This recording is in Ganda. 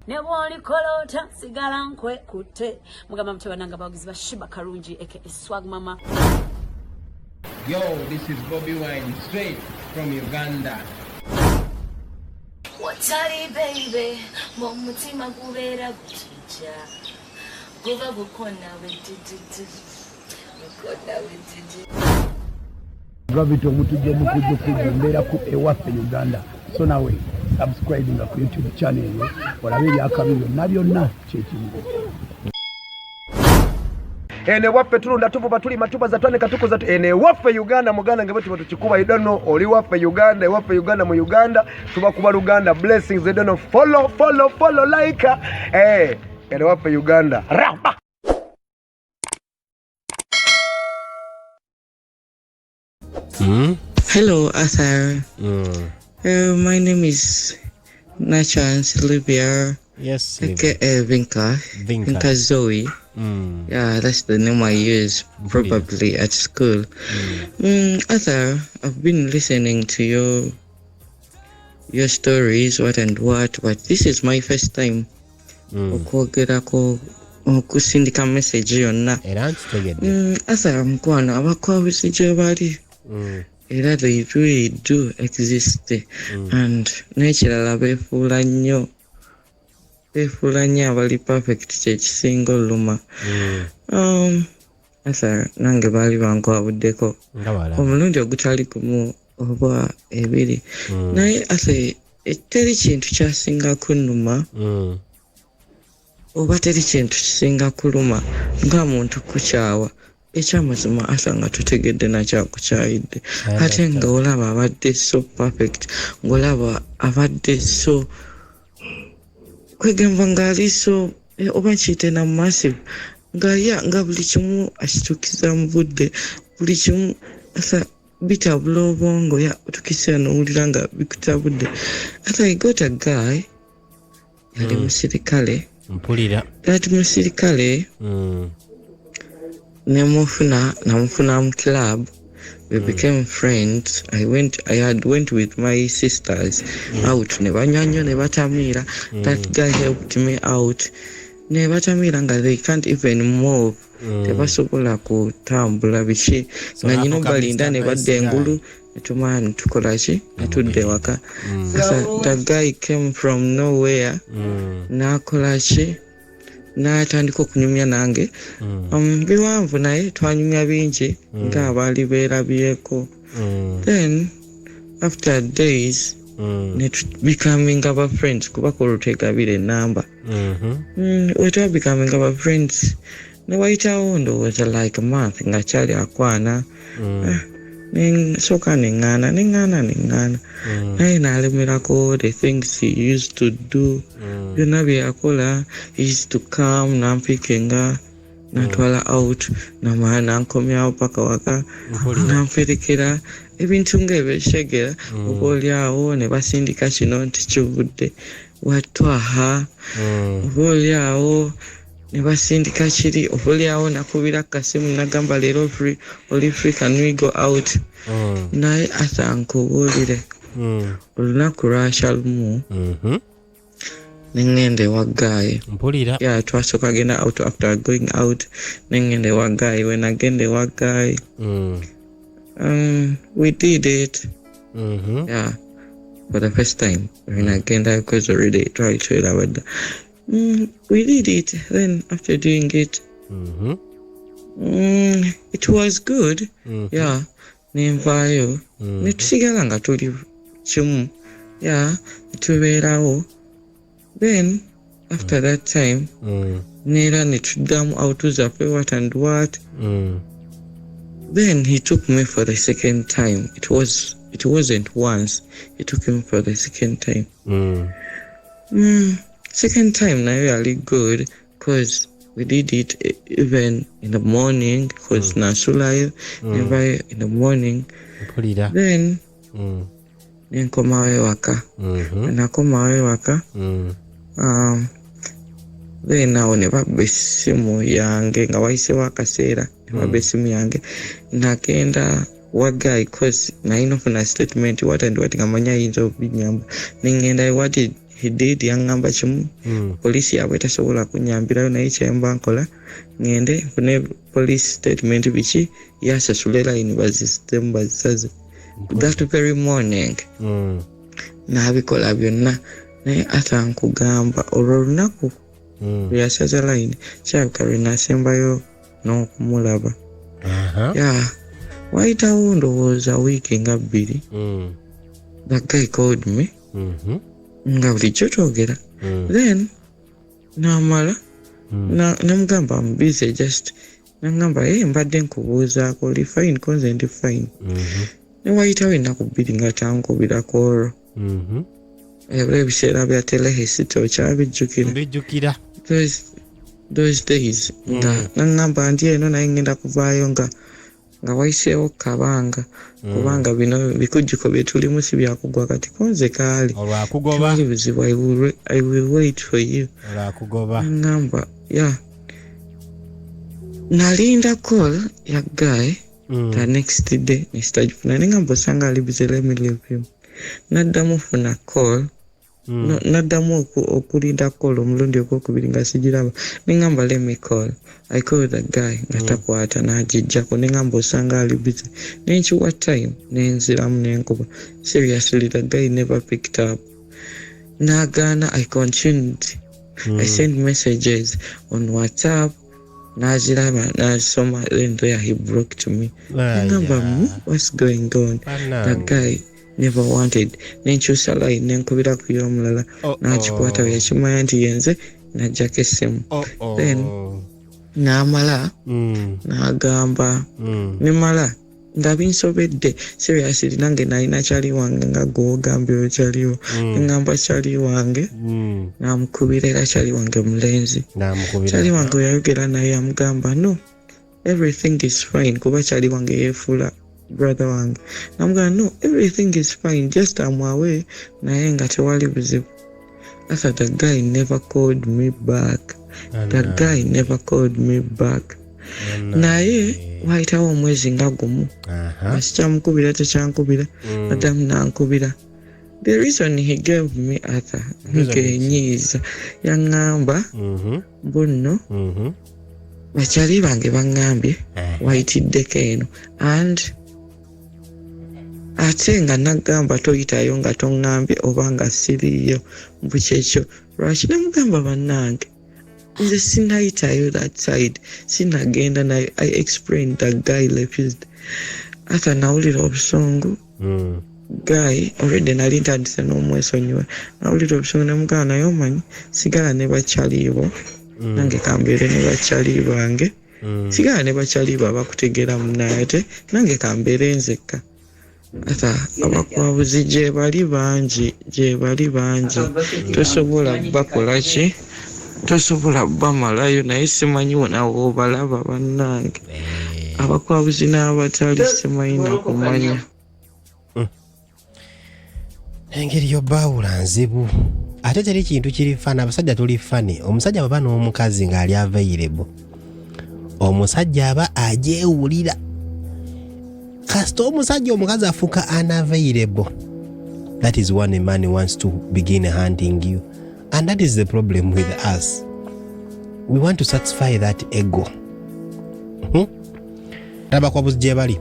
Ne bw'olikola otya sigala nkwekutte. Mugamba mutya banange abawagizi ba Shiba Karungi aka Swag Mama. Yo, this is Bobby Wine straight from Uganda. Watali baby, mu mutima gubeera gutujja guba gukona bwetuttu gukona bwetuttu. Gravity Omutujju omukujjukujju mbeera ku ewaffe Uganda, so nawe subscribinga ku YouTube channel eyo olabe ebyakabi byonna byonna kyekimu. Eno ewaffe tulunda, tuvuba, tulima, tubaza, twanika, tukuza. Eno ewaffe Uganda, muganda nge bwetuba tukikuba. You don't know oli waffe Uganda, ewaffe Uganda, mu Uganda tubakuba Luganda blessings. You don't know, follow, follow, follow, like. Eno ewaffe Uganda raba. Hello, Arthur. My name is Nachance Libya, Yes, Libya. Aka Vinka. Vinka. Vinka Zoe. Yeah, that's the name I use probably at school. Arthur, I've been listening to your stories, what and what, but this is my first time okwogerako, okusindika message yonna. Era nkitegedde. Arthur mukwano, abakwabuzi gye bali era they really do exist and n'ekirala beefuula nnyo, beefuula nnyo abali perfect, kyekisinga oluma. Asa nange baali bankwabuddeko Nga balaba. omulundi ogutali gumu oba ebiri, naye ase teri kintu kyasinga kunnuma oba teri kintu kisinga kuluma nga muntu kukyawa ekyamazima asa nga tutegedde nakyakukyayidde, ate nga olaba abadde so perfect, ng'olaba abadde so kwegamba ng'ali so oba kiyite na massive, nga ya nga buli kimu akituukiza mu budde, buli kimu. Asa bitabula obwongo, ya otukiseera nowulira nga bikutabudde. Asa I got a guy, yali musirikale. Mpulira. That musirikale nemufuna, namufuna mu club. We became friends. I had went with my sisters out ne banywa nnyo ne batamiira. That guy helped me out ne batamiira nga they can't even move, tebasobola kutambula biki. So nga nyina n'afuuka obalinda Mr. ne badda Nice Guy. engulu netumala netukola ki, netudda ewaka. Sasa the guy came from nowhere, n'akola ki, n'atandika okunyumya nange. Biwanvu naye twanyumya bingi ng'abaali beerabyeko. Then after days ne becominga ba friends, kuba kolwo twegabira enamba. We becominga ba friends ne wayitawo ndowooza like a month nga kyali akwana. Ah, nsooka neŋŋaana, neŋŋaana, neŋŋaana, naye n'alemerako. The things he used to do, byonna bye yakola, he used to come nampikenga, nantwala out, namala nankomyawo paka waka, namperekera ebintu ng'ebyeshegera, oba oliawo ne basindika kino nti kivudde watwaha, oba oliawo ne basindika kiri, oba oliawo nakubira kasimu nagamba, "Leero free, oli free? Can we go out?" Naye asa nkubuulire, olunaku lwakya lumu neŋŋenda ewa guy. Mpulira. Yeah, twasooka genda out. After going out neŋŋenda ewa guy. When agenda ewa guy, we did it, yeah, for the first time when agenda, because already twali tweraba dda. We did it. Then after doing it, it was good. Yeah, nenvaayo netusigala nga tuli kimu, yeah, netubeerawo. Then after that time neera netuddamu out zaffe, what and what. Then he took me for the second time. It wasn't once, he took him for the second time. Second time nayo yali good 'cause we did it even in the morning, 'cause nasulayo, nevayo in the morning. Mpulira. Then nenkomawo ewaka. Nakomawo ewaka, then awo ne babba essimu yange. Nga wayisewo akaseera ne babba essimu yange. Nagenda wa guy cause nalina ofuna statement what and what nga manyi ayinza obinyamba nengendayo what he did yaŋŋamba kimu poliisi yaabwe tasobola kunyambirayo naye kyemba nkola ŋŋende nfune police statement biki yasasule line bazisitemu bazisaze that very morning n'abikola byonna naye ata nkugamba olwo olunaku lwe yasaza line kirabika lwe nasembayo n'okumulaba. Ya wayitawo ndowooza wiiki nga 2 the guy called me nga bulijjo twogera then namala namugamba I'm busy just nangamba hey, mbadde nkubuuzaako oli fine ko nze ndi fine. Ne wayitawo ennaku 2 nga tankubirako olwo ebula ebiseera bya telehesita okyabijjukira mbijjukira those days nga nangamba ndi eno naye ngenda kuvaayo nga wayiseewo kabanga kubanga bino bikujjuko bye tulimu si byakugwa kati konze kaali olwakugoba buzibu I will wait for you olwakugoba nangamba ya nalinda call ya guy the next day nesitagifuna nengamba osanga ali busy let me leave him naddamu funa call naddamu okulinda call omulundi ogwokubiri nga sigiraba nengamba let me call I call the guy nga takwata n'agijjako nengamba osanga ali busy nenkiwa time nenziramu nenkuba seriously the guy never picked up nagaana I continued I sent messages on WhatsApp naziraba nazisoma then there he broke to me nengamba what's going on the guy never wanted nenkyusa line nenkubira ku y'omulala n'akikwata bwe yakimanya nti yenze n'ajjako essimu then n'amala n'agamba nemala nga binsobedde seriously nange nalina kyali wange nga gw'ogambye oyo kyaliwo neŋŋamba kyali wange n'amukubira era kyali wange mulenzi kyali wange we yayogera naye amugamba no everything is fine kuba kyali wange yeefuula brother wange namugamba no everything is fine just I'm away naye nga tewali buzibu. After the guy never called me back the guy never called me back naye wayitawo omwezi nga gumu nga sikyamukubira tekyankubira addamu nankubira the reason he gave me Arthur nkenyiiza yaŋŋamba mbu nno bakyali bange baŋŋambye wayitiddeko eno and ate nga nagamba toyitayo nga toŋŋambye oba nga siriiyo mbu kyekyo lwaki namugamba bannange nze sinayitayo that side sinagenda nayo I explained the guy refused Arthur nawulira obusungu guy already nali ntandise n'omwesonyiwa nawulira obusungu namugamba naye omanyi sigala ne bakyalibo nange kambeere ne bakyali bange sigala ne bakyalibo abakutegeera munaye ate nange kambeere nzekka. Ata abakwabuzi gye bali bangi gye bali bangi tosobola bakola ki tosobola bamalayo naye simanyi wona wobalaba bannange abakwabuzi n'abatali simanyi nakumanya. Engeri yobaawula nzibu ate teri kintu kiri funny abasajja tuli funny omusajja baba n'omukazi ng'ali available omusajja aba agyewulira kasita omusajja omukazi afuuka unavailable that is when a man wants to begin hunting you and that is the problem with us we want to satisfy that ego. Abakwabuzi gye bali.